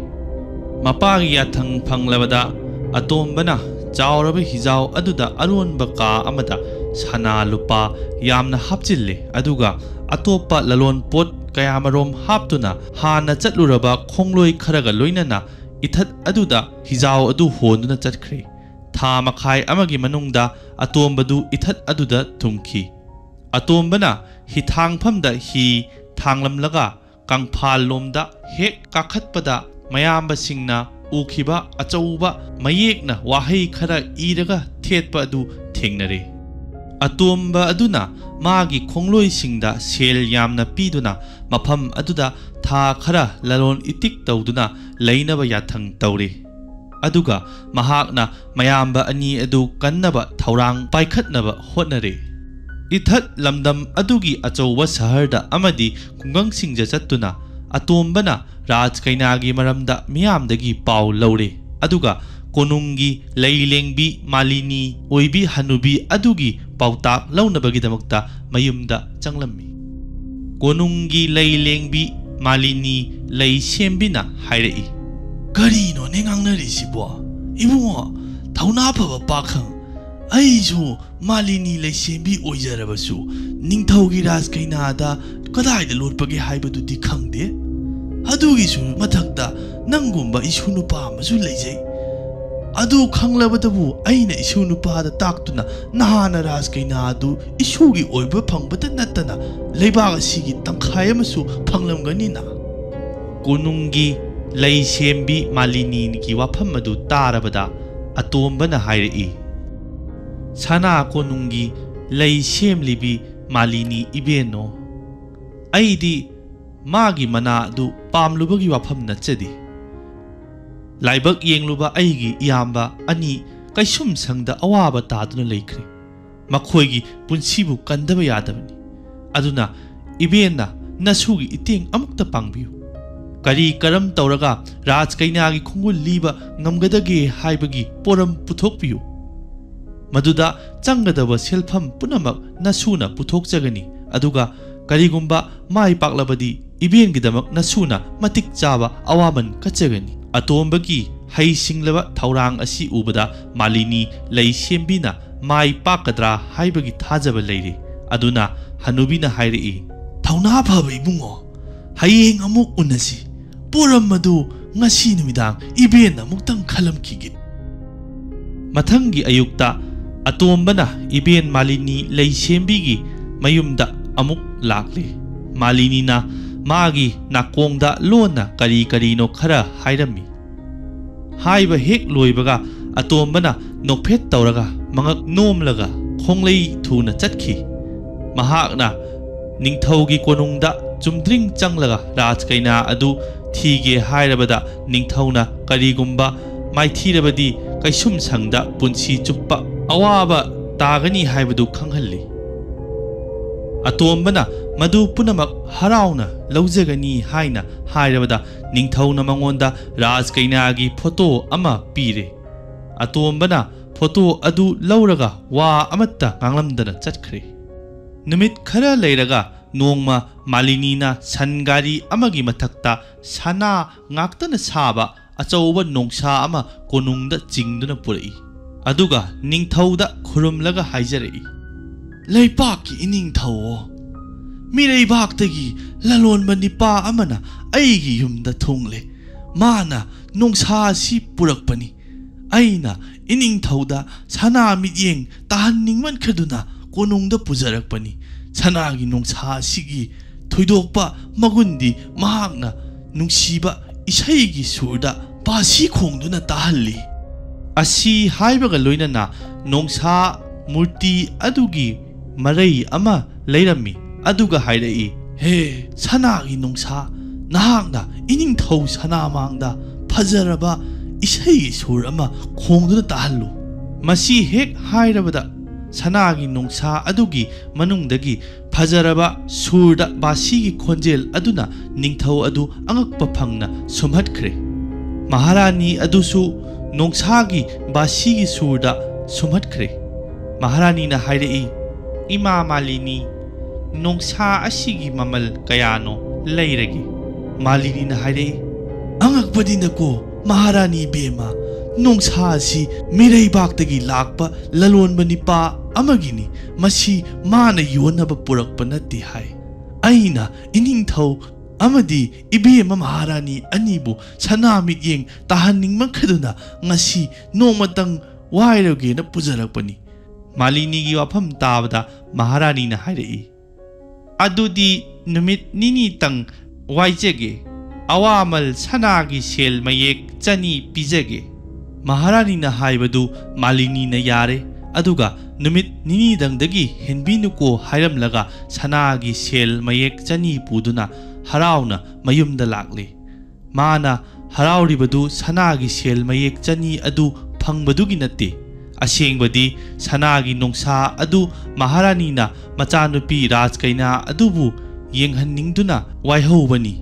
ꯃꯄꯥꯒꯤ ꯌꯥꯊꯪ ꯐꯪꯂꯕꯗ ꯑꯇꯣꯝꯕꯅ ꯆꯥꯎꯔꯕ ꯍꯤꯖꯥꯎ ꯑꯗꯨꯗ ꯑꯔꯣꯟꯕ ꯀꯥ ꯑꯃꯗ ꯁꯅꯥ ꯂꯨꯄꯥ ꯌꯥꯝꯅ ꯍꯥꯞꯆꯤꯜꯂꯦ, ꯑꯗꯨꯒ ꯑꯇꯣꯞꯄ ꯂꯂꯣꯟ ꯄꯣꯠ ꯀꯌꯥꯃꯔꯣꯝ ꯍꯥꯞꯇꯨꯅ ꯍꯥꯟꯅ ꯆꯠꯂꯨꯔꯕ ꯈꯣꯡꯂꯣꯏ ꯈꯔꯒ ꯂꯣꯏꯅꯅ ꯏꯊꯠ ꯑꯗꯨꯗ ꯍꯤꯖꯥꯎ ꯑꯗꯨ ꯍꯣꯟꯗꯨꯅ ꯆꯠꯈ꯭ꯔꯦ꯫ ꯊꯥ ꯃꯈꯥꯏ ꯑꯃꯒꯤ ꯃꯅꯨꯡꯗ ꯑꯇꯣꯝꯕꯗꯨ ꯏꯊꯠ ꯑꯗꯨꯗ ꯊꯨꯡꯈꯤ꯫ ꯑꯇꯣꯝꯕꯅ ꯍꯤꯊꯥꯡꯐꯝꯗ ꯍꯤ ꯊꯥꯡꯂꯝꯂꯒ ꯀꯪꯐꯥꯜ ꯂꯣꯝꯗ ꯍꯦꯛ ꯀꯥꯈꯠꯄꯗ ꯃꯌꯥꯝꯕꯁꯤꯡꯅ ꯎꯈꯤꯕ ꯑꯆꯧꯕ ꯃꯌꯦꯛꯅ ꯋꯥꯍꯩ ꯈꯔ ꯏꯔꯒ ꯊꯦꯠꯄ ꯑꯗꯨ ꯊꯦꯡꯅꯔꯦ꯫ ꯑꯇꯣꯝꯕ ꯑꯗꯨꯅ ꯃꯥꯒꯤ ꯈꯣꯡꯂꯣꯏꯁꯤꯡꯗ ꯁꯦꯜ ꯌꯥꯝꯅ ꯄꯤꯗꯨꯅ ꯃꯐꯝ ꯑꯗꯨꯗ ꯊꯥ ꯈꯔ ꯂꯂꯣꯟ ꯏꯇꯤꯛ ꯇꯧꯗꯨꯅ ꯂꯩꯅꯕ ꯌꯥꯊꯪ ꯇꯧꯔꯦ꯫ ꯑꯗꯨꯒ ꯃꯍꯥꯛꯅ ꯃꯌꯥꯝꯕ ꯑꯅꯤ ꯑꯗꯨ ꯀꯟꯅꯕ ꯊꯧꯔꯥꯡ ꯄꯥꯏꯈꯠꯅꯕ ꯍꯣꯠꯅꯔꯦ꯫ ꯏꯊꯠ ꯂꯝꯗꯝ ꯑꯗꯨꯒꯤ ꯑꯆꯧꯕ ꯁꯍꯔꯗ ꯑꯃꯗꯤ ꯈꯨꯡꯒꯪꯁꯤꯡꯗ ꯆꯠꯇꯨꯅ ꯑꯇꯣꯝꯕꯅ ꯔꯥꯖ ꯀꯩꯅꯥꯒꯤ ꯃꯔꯝꯗ ꯃꯤꯌꯥꯝꯗꯒꯤ ꯄꯥꯎ ꯂꯧꯔꯦ, ꯑꯗꯨꯒ ꯀꯣꯅꯨꯡꯒꯤ ꯂꯩ ꯂꯦꯡꯕꯤ ꯃꯥꯂꯤꯅꯤ ꯑꯣꯏꯕꯤ ꯍꯅꯨꯕꯤ ꯑꯗꯨꯒꯤ ꯄꯥꯎꯇꯥꯛ ꯂꯧꯅꯕꯒꯤꯗꯃꯛꯇ ꯃꯌꯨꯝꯗ ꯆꯪꯂꯝꯃꯤ꯫ ꯀꯣꯅꯨꯡꯒꯤ ꯂꯩ ꯂꯦꯡꯕꯤ ꯃꯥꯂꯤꯅꯤ ꯂꯩ ꯁꯦꯝꯕꯤꯅ ꯍꯥꯏꯔꯛꯏ, "ꯀꯔꯤꯅꯣꯅꯦ ꯉꯥꯡꯅꯔꯤꯁꯤꯕꯣ? ꯏꯕꯨꯡꯉꯣ, ꯊꯧꯅꯥ ꯐꯕ ꯄꯥꯈꯪ, ꯑꯩꯁꯨ ꯃꯥꯂꯤꯅꯤ ꯂꯩꯁꯦꯝꯕꯤ ꯑꯣꯏꯖꯔꯕꯁꯨ ꯅꯤꯡꯊꯧꯒꯤ ꯔꯥꯖ ꯀꯩꯅꯥꯗ ꯀꯗꯥꯏꯗ ꯂꯣꯠꯄꯒꯦ ꯍꯥꯏꯕꯗꯨꯗꯤ ꯈꯪꯗꯦ꯫ ꯑꯗꯨꯒꯤꯁꯨ ꯃꯊꯛꯇ ꯅꯪꯒꯨꯝꯕ ꯏꯁꯨ ꯅꯨꯄꯥ ꯑꯃꯁꯨ ꯂꯩꯖꯩ꯫ ꯑꯗꯨ ꯈꯪꯂꯕꯗꯕꯨ ꯑꯩꯅ ꯏꯁꯨ ꯅꯨꯄꯥꯗ ꯇꯥꯛꯇꯨꯅ ꯅꯍꯥꯟꯅ ꯔꯥꯖ ꯀꯩꯅꯥ ꯑꯗꯨ ꯏꯁꯨꯒꯤ ꯑꯣꯏꯕ ꯐꯪꯕꯇ ꯅꯠꯇꯅ ꯂꯩꯕꯥꯛ ꯑꯁꯤꯒꯤ ꯇꯪꯈꯥꯏ ꯑꯃꯁꯨ ꯐꯪꯂꯝꯒꯅꯤꯅ?" ꯀꯣꯅꯨꯡꯒꯤ ꯂꯩ ꯁꯦꯝꯕꯤ ꯃꯥꯂꯤꯅꯤꯒꯤ ꯋꯥꯐꯝ ꯑꯗꯨ ꯇꯥꯔꯕꯗ ꯑꯇꯣꯝꯕꯅ ꯍꯥꯏꯔꯛꯏ, "ꯁꯅꯥ ꯀꯣꯅꯨꯡꯒꯤ ꯂꯩ ꯁꯦꯝꯂꯤꯕꯤ ꯃꯥꯂꯤꯅꯤ ꯏꯕꯦꯟꯅꯣ, ꯑꯩꯗꯤ ꯃꯥꯒꯤ ꯃꯅꯥ ꯑꯗꯨ ꯄꯥꯝꯂꯨꯕꯒꯤ ꯋꯥꯐꯝ ꯅꯠꯆꯗꯦ꯫ ꯂꯥꯏꯕꯛ ꯌꯦꯡꯂꯨꯕ ꯑꯩꯒꯤ ꯏꯌꯥꯝꯕ ꯑꯅꯤ ꯀꯩꯁꯨꯝ ꯁꯪꯗ ꯑꯋꯥꯕ ꯇꯥꯗꯨꯅ ꯂꯩꯈ꯭ꯔꯦ꯫ ꯃꯈꯣꯏꯒꯤ ꯄꯨꯟꯁꯤꯕꯨ ꯀꯟꯗꯕ ꯌꯥꯗꯕꯅꯤ꯫ ꯑꯗꯨꯅ ꯏꯕꯦꯟꯅ ꯅꯁꯨꯒꯤ ꯏꯇꯦꯡ ꯑꯃꯨꯛꯇ ꯄꯥꯡꯕꯤꯌꯨ꯫ ꯀꯔꯤ ꯀꯔꯝ ꯇꯧꯔꯒ ꯔꯥꯖ ꯀꯩꯅꯥꯒꯤ ꯈꯣꯡꯒꯨꯜ ꯂꯤꯕ ꯉꯝꯒꯗꯒꯦ ꯍꯥꯏꯕꯒꯤ ꯄꯣꯔꯝ ꯄꯨꯊꯣꯛꯄꯤꯌꯨ꯫ ꯃꯗꯨꯗ ꯆꯪꯒꯗꯕ ꯁꯦꯜꯐꯝ ꯄꯨꯝꯅꯃꯛ ꯅꯁꯨꯅ ꯄꯨꯊꯣꯛꯆꯒꯅꯤ, ꯑꯗꯨꯒ ꯀꯔꯤꯒꯨꯝꯕ ꯃꯥꯏ ꯄꯥꯛꯂꯕꯗꯤ ꯏꯕꯦꯟꯒꯤꯗꯃꯛ ꯅꯁꯨꯅ ꯃꯇꯤꯛ ꯆꯥꯕ ꯑꯋꯥꯃꯟ ꯀꯠꯆꯒꯅꯤ꯫ ꯑꯇꯣꯝꯕꯒꯤ ꯍꯩꯁꯤꯡꯂꯕ ꯊꯧꯔꯥꯡ ꯑꯁꯤ ꯎꯕꯗ ꯃꯥꯂꯤꯅꯤ ꯂꯩꯁꯦꯝꯕꯤꯅ ꯃꯥꯏ ꯄꯥꯛꯀꯗ꯭ꯔꯥ ꯍꯥꯏꯕꯒꯤ ꯊꯥꯖꯕ ꯂꯩꯔꯤ꯫ ꯑꯗꯨꯅ ꯍꯅꯨꯕꯤꯅ ꯍꯥꯏꯔꯛꯏ, "ꯊꯧꯅꯥ ꯐꯕ ꯏꯕꯨꯡꯉꯣ, ꯍꯌꯦꯡ ꯑꯃꯨꯛ ꯎꯅꯁꯤ꯫ ꯄꯣꯔꯝ ꯑꯗꯨ ꯉꯁꯤ ꯅꯨꯃꯤꯗꯥꯡ ꯏꯕꯦꯟꯅ ꯑꯃꯨꯛꯇꯪ ꯈꯜꯂꯝꯈꯤꯒꯦ꯫" ꯃꯊꯪꯒꯤ ꯑꯌꯨꯛꯇ ꯑꯇꯣꯝꯕꯅ ꯏꯕꯦꯟ ꯃꯥꯂꯤꯅꯤ ꯂꯩꯁꯦꯝꯕꯤꯒꯤ ꯃꯌꯨꯝꯗ ꯑꯃꯨꯛ ꯂꯥꯛꯂꯦ꯫ ꯃꯥꯂꯤꯅꯤꯅ ꯃꯥꯒꯤ ꯅꯥꯀꯣꯡꯗ ꯂꯣꯟꯅ ꯀꯔꯤ ꯀꯔꯤꯅꯣ ꯈꯔ ꯍꯥꯏꯔꯝꯃꯤ꯫ ꯍꯥꯏꯕ ꯍꯦꯛ ꯂꯣꯏꯕꯒ ꯑꯇꯣꯝꯕꯅ ꯅꯣꯛꯐꯦꯠ ꯇꯧꯔꯒ ꯃꯉꯛ ꯅꯣꯝꯂꯒ ꯈꯣꯡꯂꯩ ꯊꯨꯅ ꯆꯠꯈꯤ꯫ ꯃꯍꯥꯛꯅ ꯅꯤꯡꯊꯧꯒꯤ ꯀꯣꯅꯨꯡꯗ ꯆꯨꯝꯗ꯭ꯔꯤꯡ ꯆꯪꯂꯒ ꯔꯥꯖ ꯀꯩꯅꯥ ꯑꯗꯨ ꯊꯤꯒꯦ ꯍꯥꯏꯔꯕꯗ ꯅꯤꯡꯊꯧꯅ ꯀꯔꯤꯒꯨꯝꯕ ꯃꯥꯏꯊꯤꯔꯕꯗꯤ ꯀꯩꯁꯨꯝꯁꯪꯗ ꯄꯨꯟꯁꯤ ꯆꯨꯞꯄ ꯑꯋꯥꯕ ꯇꯥꯒꯅꯤ ꯍꯥꯏꯕꯗꯨ ꯈꯪꯍꯜꯂꯤ꯫ ꯑꯇꯣꯝꯕꯅ ꯃꯗꯨ ꯄꯨꯝꯅꯃꯛ ꯍꯔꯥꯎꯅ ꯂꯧꯖꯒꯅꯤ ꯍꯥꯏꯅ ꯍꯥꯏꯔꯕꯗ ꯅꯤꯡꯊꯧꯅ ꯃꯉꯣꯟꯗ ꯔꯥꯖ ꯀꯩꯅꯥꯒꯤ ꯐꯣꯇꯣ ꯑꯃ ꯄꯤꯔꯦ꯫ ꯑꯇꯣꯝꯕꯅ ꯐꯣꯇꯣ ꯑꯗꯨ ꯂꯧꯔꯒ ꯋꯥ ꯑꯃꯠꯇ ꯉꯥꯡꯂꯝꯗꯅ ꯆꯠꯈ꯭ꯔꯦ꯫ ꯅꯨꯃꯤꯠ ꯈꯔ ꯂꯩꯔꯒ ꯅꯣꯡꯃ ꯃꯥꯂꯤꯅꯤꯅ ꯁꯟ ꯒꯥꯔꯤ ꯑꯃꯒꯤ ꯃꯊꯛꯇ ꯁꯅꯥ ꯉꯥꯛꯇꯅ ꯁꯥꯕ ꯑꯆꯧꯕ ꯅꯣꯡꯁꯥ ꯑꯃ ꯀꯣꯅꯨꯡꯗ ꯆꯤꯡꯗꯨꯅ ꯄꯨꯔꯛꯏ꯫ ꯑꯗꯨꯒ ꯅꯤꯡꯊꯧꯗ ꯈꯨꯔꯨꯝꯂꯒ ꯍꯥꯏꯖꯔꯛꯏ, "ꯂꯩꯄꯥꯛꯀꯤ ꯏꯅꯤꯡꯊꯧꯑꯣ, ꯃꯤꯔꯩꯕꯥꯛꯇꯒꯤ ꯂꯂꯣꯟꯕ ꯅꯤꯄꯥ ꯑꯃꯅ ꯑꯩꯒꯤ ꯌꯨꯝꯗ ꯊꯨꯡꯂꯦ꯫ ꯃꯥꯅ ꯅꯣꯡꯁꯥ ꯑꯁꯤ ꯄꯨꯔꯛꯄꯅꯤ꯫ ꯑꯩꯅ ꯏꯅꯤꯡꯊꯧꯗ ꯁꯅꯥ ꯃꯤꯠꯌꯦꯡ ꯇꯥꯍꯟꯅꯤꯡꯃꯟꯈꯗꯨꯅ ꯀꯣꯅꯨꯡꯗ ꯄꯨꯖꯔꯛꯄꯅꯤ꯫ ꯁꯅꯥꯒꯤ ꯅꯣꯡꯁꯥ ꯑꯁꯤꯒꯤ ꯊꯣꯏꯗꯣꯛꯄ ꯃꯒꯨꯟꯗꯤ ꯃꯍꯥꯛꯅ ꯅꯨꯡꯁꯤꯕ ꯏꯁꯩꯒꯤ ꯁꯨꯔꯗ ꯄꯥꯁꯤ ꯈꯣꯡꯗꯨꯅ ꯇꯥꯍꯜꯂꯤ꯫" ꯑꯁꯤ ꯍꯥꯏꯕꯒ ꯂꯣꯏꯅꯅ ꯅꯣꯡꯁꯥ ꯃꯨꯔꯇꯤ ꯑꯗꯨꯒꯤ ꯃꯔꯩ ꯑꯃ ꯂꯩꯔꯝꯃꯤ, ꯑꯗꯨꯒ ꯍꯥꯏꯔꯛꯏ, "ꯍꯦ ꯁꯅꯥꯒꯤ ꯅꯣꯡꯁꯥ, ꯅꯍꯥꯛꯅ ꯏꯅꯤꯡꯊꯧ ꯁꯅꯥꯃꯥꯡꯗ ꯐꯖꯔꯕ ꯏꯁꯩꯒꯤ ꯁꯨꯔ ꯑꯃ ꯈꯣꯡꯗꯨꯅ ꯇꯥꯍꯜꯂꯨ꯫" ꯃꯁꯤ ꯍꯦꯛ ꯍꯥꯏꯔꯕꯗ ꯁꯅꯥꯒꯤ ꯅꯣꯡꯁꯥ ꯑꯗꯨꯒꯤ ꯃꯅꯨꯡꯗꯒꯤ ꯐꯖꯔꯕ ꯁꯨꯔꯗ ꯕꯥꯁꯤꯒꯤ ꯈꯣꯟꯖꯦꯜ ꯑꯗꯨꯅ ꯅꯤꯡꯊꯧ ꯑꯗꯨ ꯑꯉꯛꯄ ꯐꯪꯅ ꯁꯨꯝꯍꯠꯈ꯭ꯔꯦ꯫ ꯃꯍꯥꯔꯥꯅꯤ ꯑꯗꯨꯁꯨ ꯅꯣꯡꯁꯥꯒꯤ ꯕꯥꯁꯤꯒꯤ ꯁꯨꯔꯗ ꯁꯨꯝꯍꯠꯈ꯭ꯔꯦ꯫ ꯃꯍꯥꯔꯥꯅꯤꯅ ꯍꯥꯏꯔꯛꯏ, "ꯏꯃꯥ ꯃꯥꯂꯤꯅꯤ, ꯅꯣꯡꯁꯥ ꯑꯁꯤꯒꯤ ꯃꯃꯜ ꯀꯌꯥꯅꯣ ꯂꯩꯔꯒꯦ?" ꯃꯥꯂꯤꯅꯤꯅ ꯍꯥꯏꯔꯛꯏ, "ꯑꯉꯛꯄꯅꯤꯅꯀꯣ ꯃꯍꯥꯔꯥꯅꯤ ꯏꯕꯦꯝꯃ, ꯅꯣꯡꯁꯥ ꯑꯁꯤ ꯃꯤꯔꯩꯕꯥꯛꯇꯒꯤ ꯂꯥꯛꯄ ꯂꯂꯣꯟꯕ ꯅꯤꯄꯥ ꯑꯃꯒꯤꯅꯤ꯫ ꯃꯁꯤ ꯃꯥꯅ ꯌꯣꯟꯅꯕ ꯄꯨꯔꯛꯄ ꯅꯠꯇꯦ" ꯍꯥꯏ꯫ "ꯑꯩꯅ ꯏꯅꯤꯡꯊꯧ ꯑꯃꯗꯤ ꯏꯕꯦꯝꯃ ꯃꯍꯥꯔꯥꯅꯤ ꯑꯅꯤꯕꯨ ꯁꯅꯥ ꯃꯤꯠꯌꯦꯡ ꯇꯥꯍꯟꯅꯤꯡꯃꯟꯈꯗꯨꯅ ꯉꯁꯤ ꯅꯣꯡꯃꯇꯪ ꯋꯥꯏꯔꯒꯦꯅ ꯄꯨꯖꯔꯛꯄꯅꯤ"꯫ ꯃꯥꯂꯤꯅꯤꯒꯤ ꯋꯥꯐꯝ ꯇꯥꯕꯗ ꯃꯍꯥꯔꯥꯅꯤꯅ ꯍꯥꯏꯔꯛꯏ, "ꯑꯗꯨꯗꯤ ꯅꯨꯃꯤꯠ ꯅꯤꯅꯤꯇꯪ ꯋꯥꯏꯖꯒꯦ꯫ ꯑꯋꯥꯃꯜ ꯁꯅꯥꯒꯤ ꯁꯦꯜ ꯃꯌꯦꯛ ꯆꯅꯤ ꯄꯤꯖꯒꯦ"꯫ ꯃꯍꯥꯔꯥꯅꯤꯅ ꯍꯥꯏꯕꯗꯨ ꯃꯥꯂꯤꯅꯤꯅ ꯌꯥꯔꯦ꯫ ꯑꯗꯨꯒ ꯅꯨꯃꯤꯠ ꯅꯤꯅꯤꯗꯪꯗꯒꯤ ꯍꯦꯟꯕꯤꯅꯨꯀꯣ ꯍꯥꯏꯔꯝꯂꯒ ꯁꯅꯥꯒꯤ ꯁꯦꯜ ꯃꯌꯦꯛ ꯆꯅꯤ ꯄꯨꯗꯨꯅ ꯍꯔꯥꯎꯅ ꯃꯌꯨꯝꯗ ꯂꯥꯛꯂꯦ꯫ ꯃꯥꯅ ꯍꯔꯥꯎꯔꯤꯕꯗꯨ ꯁꯅꯥꯒꯤ ꯁꯦꯜ ꯃꯌꯦꯛ ꯆꯅꯤ ꯑꯗꯨ ꯐꯪꯕꯗꯨꯒꯤ ꯅꯠꯇꯦ꯫ ꯑꯁꯦꯡꯕꯗꯤ ꯁꯅꯥꯒꯤ ꯅꯣꯡꯁꯥ ꯑꯗꯨ ꯃꯍꯥꯔꯥꯅꯤꯅ ꯃꯆꯥꯅꯨꯄꯤ ꯔꯥꯖꯀꯩꯅꯥ ꯑꯗꯨꯕꯨ ꯌꯦꯡꯍꯟꯅꯤꯡꯗꯨꯅ ꯋꯥꯏꯍꯧꯕꯅꯤ꯫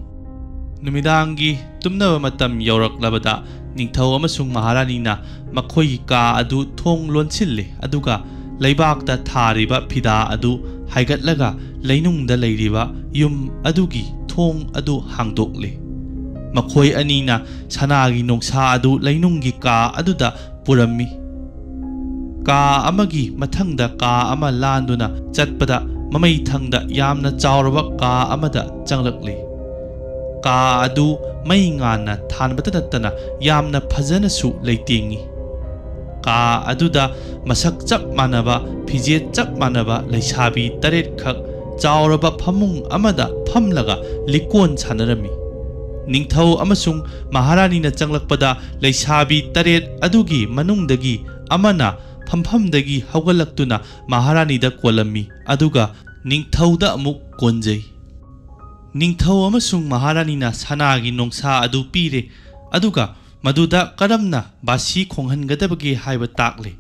ꯅꯨꯃꯤꯗꯥꯡꯒꯤ ꯇꯨꯝꯅꯕ ꯃꯇꯝ ꯌꯧꯔꯛꯂꯕꯗ ꯅꯤꯡꯊꯧ ꯑꯃꯁꯨꯡ ꯃꯍꯥꯔꯥꯅꯤꯅ ꯃꯈꯣꯏꯒꯤ ꯀꯥ ꯑꯗꯨ ꯊꯣꯡ ꯂꯣꯟꯁꯤꯜꯂꯦ, ꯑꯗꯨꯒ ꯂꯩꯕꯥꯛꯇ ꯊꯥꯔꯤꯕ ꯐꯤꯗꯥ ꯑꯗꯨ ꯍꯥꯏꯒꯠꯂꯒ ꯂꯩꯅꯨꯡꯗ ꯂꯩꯔꯤꯕ ꯌꯨꯝ ꯑꯗꯨꯒꯤ ꯊꯣꯡ ꯑꯗꯨ ꯍꯥꯡꯗꯣꯛꯂꯦ꯫ ꯃꯈꯣꯏ ꯑꯅꯤꯅ ꯁꯅꯥꯒꯤ ꯅꯣꯡꯁꯥ ꯑꯗꯨ ꯂꯩꯅꯨꯡꯒꯤ ꯀꯥ ꯑꯗꯨꯗ ꯄꯨꯔꯝꯃꯤ꯫ ꯀꯥ ꯑꯃꯒꯤ ꯃꯊꯪꯗ ꯀꯥ ꯑꯃ ꯂꯥꯟꯗꯨꯅ ꯆꯠꯄꯗ ꯃꯃꯩ ꯊꯪꯗ ꯌꯥꯝꯅ ꯆꯥꯎꯔꯕ ꯀꯥ ꯑꯃꯗ ꯆꯪꯂꯛꯂꯤ꯫ ꯀꯥ ꯑꯗꯨ ꯃꯩ ꯉꯥꯟꯅ ꯊꯥꯟꯕꯇ ꯅꯠꯇꯅ ꯌꯥꯝꯅ ꯐꯖꯅꯁꯨ ꯂꯩꯇꯦꯡꯉꯤ꯫ ꯀꯥ ꯑꯗꯨꯗ ꯃꯁꯛ ꯆꯞ ꯃꯥꯟꯅꯕ, ꯐꯤꯖꯦꯠ ꯆꯞ ꯃꯥꯟꯅꯕ ꯂꯩꯁꯥꯕꯤ ꯇꯔꯦꯠꯈꯛ ꯆꯥꯎꯔꯕ ꯐꯃꯨꯡ ꯑꯃꯗ ꯐꯝꯂꯒ ꯂꯤꯛꯀꯣꯟ ꯁꯥꯟꯅꯔꯝꯃꯤ꯫ ꯅꯤꯡꯊꯧ ꯑꯃꯁꯨꯡ ꯃꯍꯥꯔꯥꯅꯤꯅ ꯆꯪꯂꯛꯄꯗ ꯂꯩꯁꯥꯕꯤ ꯇꯔꯦꯠ ꯑꯗꯨꯒꯤ ꯃꯅꯨꯡꯗꯒꯤ ꯑꯃꯅ ꯐꯝꯐꯝꯗꯒꯤ ꯍꯧꯒꯠꯂꯛꯇꯨꯅ ꯃꯍꯥꯔꯥꯅꯤꯗ ꯀꯣꯜꯂꯝꯃꯤ, ꯑꯗꯨꯒ ꯅꯤꯡꯊꯧꯗ ꯑꯃꯨꯛ ꯀꯣꯟꯖꯩ꯫ ꯅꯤꯡꯊꯧ ꯑꯃꯁꯨꯡ ꯃꯍꯥꯔꯥꯅꯤꯅ ꯁꯅꯥꯒꯤ ꯅꯣꯡꯁꯥ ꯑꯗꯨ ꯄꯤꯔꯦ, ꯑꯗꯨꯒ ꯃꯗꯨꯗ ꯀꯔꯝꯅ ꯕꯥꯁꯤ ꯈꯣꯡꯍꯟꯒꯗꯕꯒꯦ ꯍꯥꯏꯕ ꯇꯥꯛꯂꯦ꯫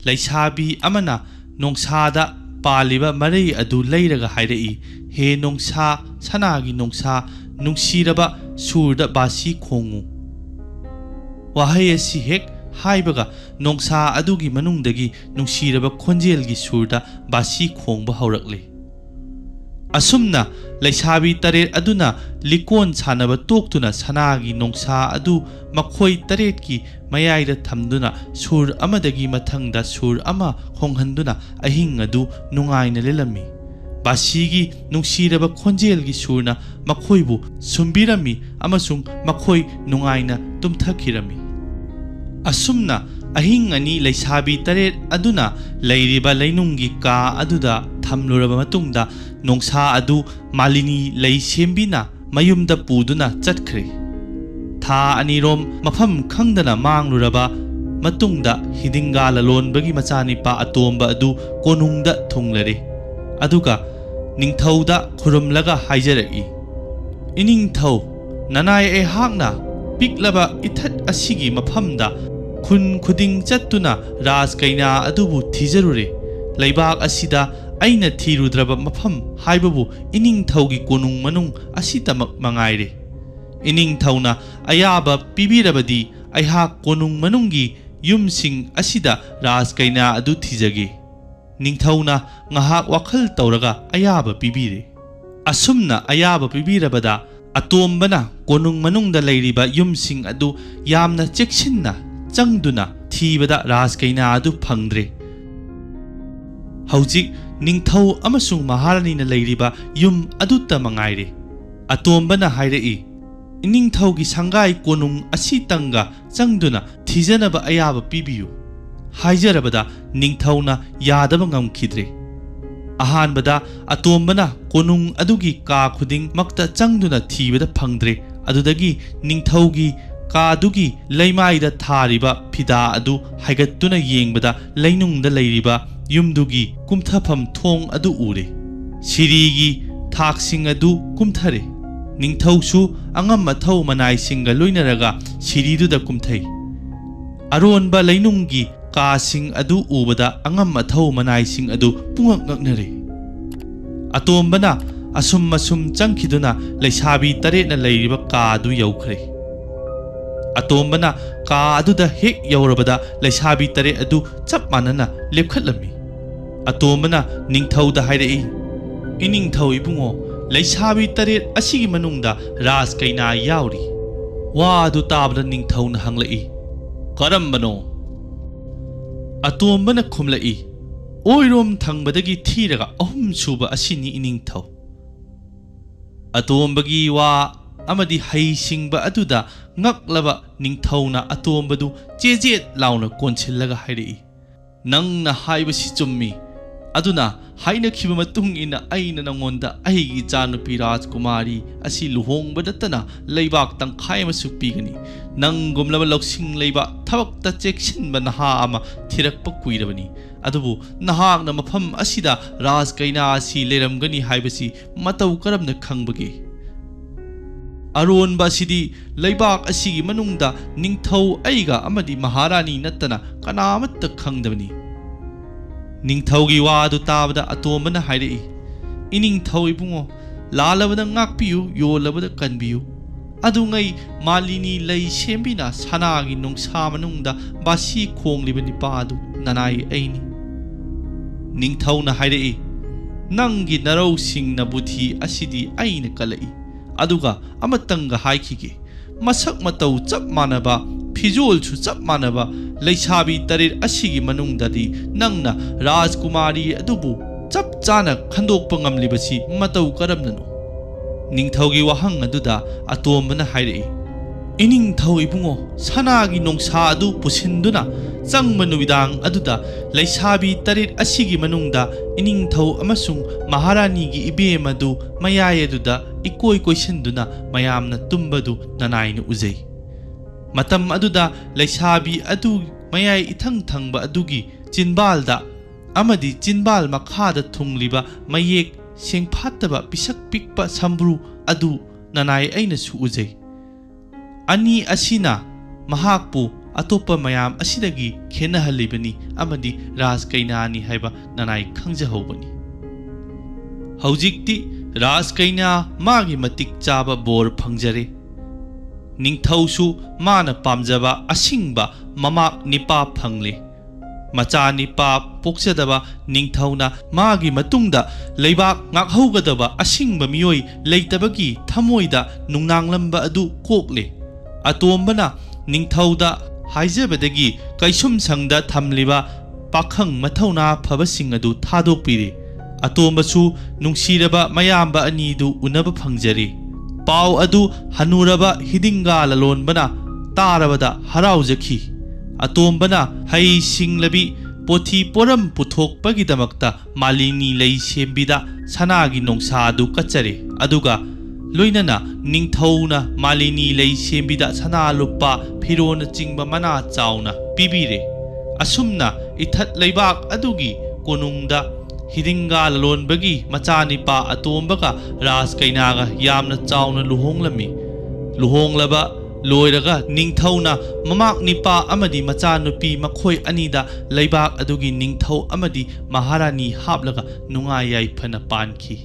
ꯂꯩꯁꯥꯕꯤ ꯑꯃꯅ ꯅꯣꯡꯁꯥꯗ ꯄꯥꯜꯂꯤꯕ ꯃꯔꯩ ꯑꯗꯨ ꯂꯩꯔꯒ ꯍꯥꯏꯔꯛꯏ, "ꯍꯦ ꯅꯣꯡꯁꯥ, ꯁꯅꯥꯒꯤ ꯅꯣꯡꯁꯥ, ꯅꯨꯡꯁꯤꯔꯕ ꯁꯨꯔꯗ ꯕꯥꯁꯤ ꯈꯣꯡꯉꯨ"꯫ ꯋꯥꯍꯩ ꯑꯁꯤ ꯍꯦꯛ ꯍꯥꯏꯕꯒ ꯅꯣꯡꯁꯥ ꯑꯗꯨꯒꯤ ꯃꯅꯨꯡꯗꯒꯤ ꯅꯨꯡꯁꯤꯔꯕ ꯈꯣꯟꯖꯦꯜꯒꯤ ꯁꯨꯔꯗ ꯕꯥꯁꯤ ꯈꯣꯡꯕ ꯍꯧꯔꯛꯂꯦ꯫ ꯑꯁꯨꯝꯅ ꯂꯩꯁꯥꯕꯤ ꯇꯔꯦꯠ ꯑꯗꯨꯅ ꯂꯤꯀꯣꯟ ꯁꯥꯟꯅꯕ ꯇꯣꯛꯇꯨꯅ ꯁꯅꯥꯒꯤ ꯅꯣꯡꯁꯥ ꯑꯗꯨ ꯃꯈꯣꯏ ꯇꯔꯦꯠꯀꯤ ꯃꯌꯥꯏꯗ ꯊꯝꯗꯨꯅ ꯁꯨꯔ ꯑꯃꯗꯒꯤ ꯃꯊꯪꯗ ꯁꯨꯔ ꯑꯃ ꯈꯣꯡꯍꯟꯗꯨꯅ ꯑꯍꯤꯡ ꯑꯗꯨ ꯅꯨꯡꯉꯥꯏꯅ ꯂꯦꯜꯂꯝꯃꯤ꯫ ꯕꯥꯁꯤꯒꯤ ꯅꯨꯡꯁꯤꯔꯕ ꯈꯣꯟꯖꯦꯜꯒꯤ ꯁꯨꯔꯅ ꯃꯈꯣꯏꯕꯨ ꯁꯨꯝꯕꯤꯔꯝꯃꯤ ꯑꯃꯁꯨꯡ ꯃꯈꯣꯏ ꯅꯨꯡꯉꯥꯏꯅ ꯇꯨꯝꯊꯈꯤꯔꯝꯃꯤ꯫ ꯑꯁꯨꯝꯅ ꯑꯍꯤꯡ ꯑꯅꯤ ꯂꯩꯁꯥꯕꯤ ꯇꯔꯦꯠ ꯑꯗꯨꯅ ꯂꯩꯔꯤꯕ ꯂꯩꯅꯨꯡꯒꯤ ꯀꯥ ꯑꯗꯨꯗ ꯊꯝꯂꯨꯔꯕ ꯃꯇꯨꯡꯗ, ꯅꯣꯡꯁꯥ ꯑꯗꯨ ꯃꯥꯂꯤꯅꯤ ꯂꯩ ꯁꯦꯝꯕꯤꯅ ꯃꯌꯨꯝꯗ ꯄꯨꯗꯨꯅ ꯆꯠꯈ꯭ꯔꯦ꯫ ꯊꯥ ꯑꯅꯤꯔꯣꯝ ꯃꯐꯝ ꯈꯪꯗꯅ ꯃꯥꯡꯂꯨꯔꯕ ꯃꯇꯨꯡꯗ, ꯍꯤꯗꯤꯡꯒꯥ ꯂꯂꯣꯟꯕꯒꯤ ꯃꯆꯥꯅꯤꯄꯥ ꯑꯇꯣꯝꯕ ꯑꯗꯨ ꯀꯣꯅꯨꯡꯗ ꯊꯨꯡꯂꯔꯦ꯫ ꯑꯗꯨꯒ ꯅꯤꯡꯊꯧꯗ ꯈꯨꯔꯨꯝꯂꯒ ꯍꯥꯏꯖꯔꯛꯏ, "ꯏꯅꯤꯡꯊꯧ, ꯅꯅꯥꯏ ꯑꯩꯍꯥꯛꯅ ꯄꯤꯛꯂꯕ ꯏꯊꯠ ꯑꯁꯤꯒꯤ ꯃꯐꯝꯗ ꯈꯨꯟ ꯈꯨꯗꯤꯡ ꯆꯠꯇꯨꯅ ꯔꯥꯖ ꯀꯩꯅꯥ ꯑꯗꯨꯕꯨ ꯊꯤꯖꯔꯨꯔꯦ꯫ ꯂꯩꯕꯥꯛ ꯑꯁꯤꯗ ꯑꯩꯅ ꯊꯤꯔꯨꯗ꯭ꯔꯕ ꯃꯐꯝ ꯍꯥꯏꯕꯕꯨ ꯏꯅꯤꯡꯊꯧꯒꯤ ꯀꯣꯅꯨꯡ ꯃꯅꯨꯡ ꯑꯁꯤꯇꯃꯛ ꯃꯉꯥꯏꯔꯦ꯫ ꯏꯅꯤꯡꯊꯧꯅ ꯑꯌꯥꯕ ꯄꯤꯕꯤꯔꯕꯗꯤ ꯑꯩꯍꯥꯛ ꯀꯣꯅꯨꯡ ꯃꯅꯨꯡꯒꯤ ꯌꯨꯝꯁꯤꯡ ꯑꯁꯤꯗ ꯔꯥꯖ ꯀꯩꯅꯥ ꯑꯗꯨ ꯊꯤꯖꯒꯦ"꯫ ꯅꯤꯡꯊꯧꯅ ꯉꯥꯏꯍꯥꯛ ꯋꯥꯈꯜ ꯇꯧꯔꯒ ꯑꯌꯥꯕ ꯄꯤꯕꯤꯔꯦ꯫ ꯑꯁꯨꯝꯅ ꯑꯌꯥꯕ ꯄꯤꯕꯤꯔꯕꯗ, ꯑꯇꯣꯝꯕꯅ ꯀꯣꯅꯨꯡ ꯃꯅꯨꯡꯗ ꯂꯩꯔꯤꯕ ꯌꯨꯝꯁꯤꯡ ꯑꯗꯨ ꯌꯥꯝꯅ ꯆꯦꯛꯁꯤꯟꯅ ꯆꯪꯗꯨꯅ ꯊꯤꯕꯗ ꯔꯥꯖ ꯀꯩꯅꯥ ꯑꯗꯨ ꯐꯪꯗ꯭ꯔꯦ꯫ ꯍꯧꯖꯤꯛ ꯅꯤꯡꯊꯧ ꯑꯃꯁꯨꯡ ꯃꯍꯥꯔꯥꯅꯤꯅ ꯂꯩꯔꯤꯕ ꯌꯨꯝ ꯑꯗꯨꯇ ꯃꯉꯥꯏꯔꯦ꯫ ꯑꯇꯣꯝꯕꯅ ꯍꯥꯏꯔꯛꯏ, "ꯏꯅꯤꯡꯊꯧꯒꯤ ꯁꯪꯒꯥꯏ ꯀꯣꯅꯨꯡ ꯑꯁꯤꯇꯪꯒ ꯆꯪꯗꯨꯅ ꯊꯤꯖꯅꯕ ꯑꯌꯥꯕ ꯄꯤꯕꯤꯌꯨ" ꯍꯥꯏꯖꯔꯕꯗ, ꯅꯤꯡꯊꯧꯅ ꯌꯥꯗꯕ ꯉꯝꯈꯤꯗ꯭ꯔꯦ꯫ ꯑꯍꯥꯟꯕꯗ ꯑꯇꯣꯝꯕꯅ ꯀꯣꯅꯨꯡ ꯑꯗꯨꯒꯤ ꯀꯥ ꯈꯨꯗꯤꯡꯃꯛꯇ ꯆꯪꯗꯨꯅ ꯊꯤꯕꯗ ꯐꯪꯗ꯭ꯔꯦ꯫ ꯑꯗꯨꯗꯒꯤ ꯅꯤꯡꯊꯧꯒꯤ ꯀꯥꯗꯨꯒꯤ ꯂꯩꯃꯥꯏꯗ ꯊꯥꯔꯤꯕ ꯐꯤꯗꯥ ꯑꯗꯨ ꯍꯥꯏꯒꯠꯇꯨꯅ ꯌꯦꯡꯕꯗ, ꯂꯩꯅꯨꯡꯗ ꯂꯩꯔꯤꯕ ꯌꯨꯝꯗꯨꯒꯤ ꯀꯨꯝꯊꯐꯝ ꯊꯣꯡ ꯑꯗꯨ ꯎꯔꯦ꯫ ꯁꯤꯔꯤꯒꯤ ꯊꯥꯛꯁꯤꯡ ꯑꯗꯨ ꯀꯨꯝꯊꯔꯦ꯫ ꯅꯤꯡꯊꯧꯁꯨ ꯑꯉꯝ ꯑꯊꯧ ꯃꯅꯥꯏꯁꯤꯡꯒ ꯂꯣꯏꯅꯔꯒ ꯁꯤꯔꯤꯗꯨꯗ ꯀꯨꯝꯊꯩ꯫ ꯑꯔꯣꯟꯕ ꯂꯩꯅꯨꯡꯒꯤ ꯀꯥꯁꯤꯡ ꯑꯗꯨ ꯎꯕꯗ ꯑꯉꯝ ꯑꯊꯧ ꯃꯅꯥꯏꯁꯤꯡ ꯑꯗꯨ ꯄꯨꯡꯉꯛ ꯉꯛꯅꯔꯦ꯫ ꯑꯇꯣꯝꯕꯅ ꯑꯁꯨꯝ ꯑꯁꯨꯝ ꯆꯪꯈꯤꯗꯨꯅ ꯂꯩꯁꯥꯕꯤ ꯇꯔꯦꯠꯅ ꯂꯩꯔꯤꯕ ꯀꯥ ꯑꯗꯨ ꯌꯧꯈ꯭ꯔꯦ꯫ ꯑꯇꯣꯝꯕꯅ ꯀꯥ ꯑꯗꯨꯗ ꯍꯦꯛ ꯌꯧꯔꯕꯗ ꯂꯩꯁꯥꯕꯤ ꯇꯔꯦꯠ ꯑꯗꯨ ꯆꯞ ꯃꯥꯟꯅꯅ ꯂꯦꯞꯈꯠꯂꯝꯃꯤ꯫ ꯑꯇꯣꯝꯕꯅ ꯅꯤꯡꯊꯧꯗ ꯍꯥꯏꯔꯛꯏ, "ꯏꯅꯤꯡꯊꯧ ꯏꯕꯨꯡꯉꯣ, ꯂꯩꯁꯥꯕꯤ ꯇꯔꯦꯠ ꯑꯁꯤꯒꯤ ꯃꯅꯨꯡꯗ ꯔꯥꯖ ꯀꯩꯅꯥ ꯌꯥꯎꯔꯤ꯫" ꯋꯥ ꯑꯗꯨ ꯇꯥꯕꯗ ꯅꯤꯡꯊꯧꯅ ꯍꯪꯂꯛꯏ, "ꯀꯔꯝꯕꯅꯣ?" ꯑꯇꯣꯝꯕꯅ ꯈꯨꯝꯂꯛꯏ, "ꯑꯣꯏꯔꯣꯝ ꯊꯪꯕꯗꯒꯤ ꯊꯤꯔꯒ ꯑꯍꯨꯝ ꯁꯨꯕ ꯑꯁꯤꯅꯤ ꯏꯅꯤꯡꯊꯧ꯫" ꯑꯇꯣꯝꯕꯒꯤ ꯋꯥ ꯑꯃꯗꯤ ꯍꯩꯁꯤꯡꯕ ꯑꯗꯨꯗ ꯉꯛꯂꯕ ꯅꯤꯡꯊꯧꯅ ꯑꯇꯣꯝꯕꯗꯨ ꯆꯦꯖꯦꯠ ꯂꯥꯎꯅ ꯀꯣꯟꯁꯤꯜꯂꯒ ꯍꯥꯏꯔꯛꯏ, "ꯅꯪꯅ ꯍꯥꯏꯕꯁꯤ ꯆꯨꯝꯃꯤ꯫ ꯑꯗꯨꯅ ꯍꯥꯏꯅꯈꯤꯕ ꯃꯇꯨꯡ ꯏꯟꯅ ꯑꯩꯅ ꯅꯉꯣꯟꯗ ꯑꯩꯒꯤ ꯏꯆꯥꯅꯨꯄꯤ ꯔꯥꯖꯀꯨꯃꯥꯔꯤ ꯑꯁꯤ ꯂꯨꯍꯣꯡꯕ ꯅꯠꯇꯅ ꯂꯩꯕꯥꯛ ꯇꯪꯈꯥꯏ ꯑꯃꯁꯨ ꯄꯤꯒꯅꯤ꯫ ꯅꯪꯒꯨꯝꯂꯕ ꯂꯧꯁꯤꯡ ꯂꯩꯕ ꯊꯕꯛꯇ ꯆꯦꯛꯁꯤꯟꯕ ꯅꯍꯥ ꯑꯃ ꯊꯤꯔꯛꯄ ꯀꯨꯏꯔꯕꯅꯤ꯫ ꯑꯗꯨꯕꯨ ꯅꯍꯥꯛꯅ ꯃꯐꯝ ꯑꯁꯤꯗ ꯔꯥꯖ ꯀꯩꯅꯥ ꯑꯁꯤ ꯂꯩꯔꯝꯒꯅꯤ ꯍꯥꯏꯕꯁꯤ ꯃꯇꯧ ꯀꯔꯝꯅ ꯈꯪꯕꯒꯦ? ꯑꯔꯣꯟꯕ ꯑꯁꯤꯗꯤ ꯂꯩꯕꯥꯛ ꯑꯁꯤꯒꯤ ꯃꯅꯨꯡꯗ ꯅꯤꯡꯊꯧ ꯑꯩꯒ ꯑꯃꯗꯤ ꯃꯍꯥꯔꯥꯅꯤ ꯅꯠꯇꯅ ꯀꯅꯥꯃꯠꯇ ꯈꯪꯗꯕꯅꯤ꯫" ꯅꯤꯡꯊꯧꯒꯤ ꯋꯥ ꯑꯗꯨ ꯇꯥꯕꯗ ꯑꯇꯣꯝꯕꯅ ꯍꯥꯏꯔꯛꯏ, "ꯏꯅꯤꯡꯊꯧ ꯏꯕꯨꯡꯉꯣ, ꯂꯥꯜꯂꯕꯗ ꯉꯥꯛꯄꯤꯌꯨ, ꯌꯣꯜꯂꯕꯗ ꯀꯟꯕꯤꯌꯨ꯫ ꯑꯗꯨꯉꯩ ꯃꯥꯂꯤꯅꯤ ꯂꯩ ꯁꯦꯝꯕꯤꯅ ꯁꯅꯥꯒꯤ ꯅꯣꯡꯁꯥ ꯃꯅꯨꯡꯗ ꯕꯥꯁꯤ ꯈꯣꯡꯂꯤꯕ ꯅꯤꯄꯥ ꯑꯗꯨ ꯅꯅꯥꯏ ꯑꯩꯅꯤ꯫" ꯅꯤꯡꯊꯧꯅ ꯍꯥꯏꯔꯛꯏ, "ꯅꯪꯒꯤ ꯅꯔꯧꯁꯤꯡꯅ ꯕꯨꯙꯤ ꯑꯁꯤꯗꯤ ꯑꯩꯅ ꯀꯜꯂꯛꯏ꯫ ꯑꯗꯨꯒ ꯑꯃꯇꯪꯒ ꯍꯥꯏꯈꯤꯒꯦ, ꯃꯁꯛ ꯃꯇꯧ ꯆꯞ ꯃꯥꯟꯅꯕ, ꯐꯤꯖꯣꯜꯁꯨ ꯆꯞ ꯃꯥꯟꯅꯕ ꯂꯩꯁꯥꯕꯤ ꯇꯔꯦꯠ ꯑꯁꯤꯒꯤ ꯃꯅꯨꯡꯗꯗꯤ ꯅꯪꯅ ꯔꯥꯖꯀꯨꯃꯥꯔꯤ ꯑꯗꯨꯕꯨ ꯆꯞ ꯆꯥꯅ ꯈꯟꯗꯣꯛꯄ ꯉꯝꯂꯤꯕꯁꯤ ꯃꯇꯧ ꯀꯔꯝꯅꯅꯣ?" ꯅꯤꯡꯊꯧꯒꯤ ꯋꯥꯍꯪ ꯑꯗꯨꯗ ꯑꯇꯣꯝꯕꯅ ꯍꯥꯏꯔꯛꯏ, "ꯏꯅꯤꯡꯊꯧ ꯏꯕꯨꯡꯉꯣ, ꯁꯅꯥꯒꯤ ꯅꯣꯡꯁꯥ ꯑꯗꯨ ꯄꯨꯁꯤꯟꯗꯨꯅ ꯆꯪꯕ ꯅꯨꯃꯤꯗꯥꯡ ꯑꯗꯨꯗ ꯂꯩꯁꯥꯕꯤ ꯇꯔꯦꯠ ꯑꯁꯤꯒꯤ ꯃꯅꯨꯡꯗ ꯏꯅꯤꯡꯊꯧ ꯑꯃꯁꯨꯡ ꯃꯍꯥꯔꯥꯅꯤꯒꯤ ꯏꯕꯦꯝ ꯑꯗꯨ ꯃꯌꯥꯏ ꯑꯗꯨꯗ ꯏꯀꯣꯏ ꯀꯣꯏꯁꯤꯟꯗꯨꯅ ꯃꯌꯥꯝꯅ ꯇꯨꯝꯕꯗꯨ ꯅꯅꯥꯏꯅ ꯎꯖꯩ꯫ ꯃꯇꯝ ꯑꯗꯨꯗ ꯂꯩꯁꯥꯕꯤ ꯑꯗꯨ ꯃꯌꯥꯏ ꯏꯊꯪ ꯊꯪꯕ ꯑꯗꯨꯒꯤ ꯆꯤꯟꯕꯥꯜꯗ ꯑꯃꯗꯤ ꯆꯤꯟꯕꯥꯜ ꯃꯈꯥꯗ ꯊꯨꯡꯂꯤꯕ ꯃꯌꯦꯛ ꯁꯦꯡꯐꯥꯠꯇꯕ ꯄꯤꯁꯛ ꯄꯤꯛꯄ ꯁꯝꯕ꯭ꯔꯨ ꯑꯗꯨ ꯅꯅꯥꯏ ꯑꯩꯅꯁꯨ ꯎꯖꯩ꯫ ꯑꯅꯤ ꯑꯁꯤꯅ ꯃꯍꯥꯛꯄꯨ ꯑꯇꯣꯞꯄ ꯃꯌꯥꯝ ꯑꯁꯤꯗꯒꯤ ꯈꯦꯠꯅꯍꯜꯂꯤꯕꯅꯤ ꯑꯃꯗꯤ ꯔꯥꯖ ꯀꯩꯅꯥꯅꯤ ꯍꯥꯏꯕ ꯅꯅꯥꯏ ꯈꯪꯖꯍꯧꯕꯅꯤ꯫ ꯍꯧꯖꯤꯛꯇꯤ ꯔꯥꯖ ꯀꯩꯅꯥ ꯃꯥꯒꯤ ꯃꯇꯤꯛ ꯆꯥꯕ ꯕꯣꯔ ꯐꯪꯖꯔꯦ꯫ ꯅꯤꯡꯊꯧꯁꯨ ꯃꯥꯅ ꯄꯥꯝꯖꯕ ꯑꯁꯤꯡꯕ ꯃꯃꯥꯛ ꯅꯤꯄꯥ ꯐꯪꯂꯦ꯫ ꯃꯆꯥ ꯅꯤꯄꯥ ꯄꯣꯛꯆꯗꯕ ꯅꯤꯡꯊꯧꯅ ꯃꯥꯒꯤ ꯃꯇꯨꯡꯗ ꯂꯩꯕꯥꯛ ꯉꯥꯛꯍꯧꯒꯗꯕ ꯑꯁꯤꯡꯕ ꯃꯤꯑꯣꯏ ꯂꯩꯇꯕꯒꯤ ꯊꯃꯣꯏꯗ ꯅꯨꯡꯅꯥꯡꯂꯝꯕ ꯑꯗꯨ ꯀꯣꯛꯂꯦ꯫ ꯑꯇꯣꯝꯕꯅ ꯅꯤꯡꯊꯧꯗ ꯍꯥꯏꯖꯕꯗꯒꯤ ꯀꯩꯁꯨꯝꯁꯪꯗ ꯊꯝꯂꯤꯕ ꯄꯥꯈꯪ ꯃꯊꯧꯅꯥ ꯐꯕꯁꯤꯡ ꯑꯗꯨ ꯊꯥꯗꯣꯛꯄꯤꯔꯦ꯫ ꯑꯇꯣꯝꯕꯁꯨ ꯅꯨꯡꯁꯤꯔꯕ ꯃꯌꯥꯝꯕ ꯑꯅꯤꯗꯨ ꯎꯅꯕ ꯐꯪꯖꯔꯦ꯫ ꯄꯥꯎ ꯑꯗꯨ ꯍꯅꯨꯔꯕ ꯍꯤꯗꯤꯡꯒꯥ ꯂꯂꯣꯟꯕꯅ ꯇꯥꯔꯕꯗ ꯍꯔꯥꯎꯖꯈꯤ꯫ ꯑꯇꯣꯝꯕꯅ ꯍꯩ ꯁꯤꯡꯂꯕꯤ ꯄꯣꯊꯤ ꯄꯣꯔꯝ ꯄꯨꯊꯣꯛꯄꯒꯤꯗꯃꯛꯇ ꯃꯥꯂꯤꯅꯤ ꯂꯩ ꯁꯦꯝꯕꯤꯗ ꯁꯅꯥꯒꯤ ꯅꯣꯡꯁꯥ ꯑꯗꯨ ꯀꯠꯆꯔꯦ꯫ ꯑꯗꯨꯒ ꯂꯣꯏꯅꯅ ꯅꯤꯡꯊꯧꯅ ꯃꯥꯂꯤꯅꯤ ꯂꯩ ꯁꯦꯝꯕꯤꯗ ꯁꯅꯥ ꯂꯨꯄꯥ ꯐꯤꯔꯣꯜꯅꯆꯤꯡꯕ ꯃꯅꯥ ꯆꯥꯎꯅ ꯄꯤꯕꯤꯔꯦ꯫ ꯑꯁꯨꯝꯅ ꯏꯊꯠ ꯂꯩꯕꯥꯛ ꯑꯗꯨꯒꯤ ꯀꯣꯅꯨꯡꯗ ꯍꯤꯗꯤꯡꯒꯥ ꯂꯂꯣꯟꯕꯒꯤ ꯃꯆꯥꯅꯤꯄꯥ ꯑꯇꯣꯝꯕꯒ ꯔꯥꯖ ꯀꯩꯅꯥꯒ ꯌꯥꯝꯅ ꯆꯥꯎꯅ ꯂꯨꯍꯣꯡꯂꯝꯃꯤ꯫ ꯂꯨꯍꯣꯡꯂꯕ ꯂꯣꯏꯔꯒ ꯅꯤꯡꯊꯧꯅ ꯃꯃꯥꯛ ꯅꯤꯄꯥ ꯑꯃꯗꯤ ꯃꯆꯥꯅꯨꯄꯤ ꯃꯈꯣꯏ ꯑꯅꯤꯗ ꯂꯩꯕꯥꯛ ꯑꯗꯨꯒꯤ ꯅꯤꯡꯊꯧ ꯑꯃꯗꯤ ꯃꯍꯥꯔꯥꯅꯤ ꯍꯥꯞꯂꯒ ꯅꯨꯡꯉꯥꯏ ꯌꯥꯏꯐꯅ ꯄꯥꯟꯈꯤ꯫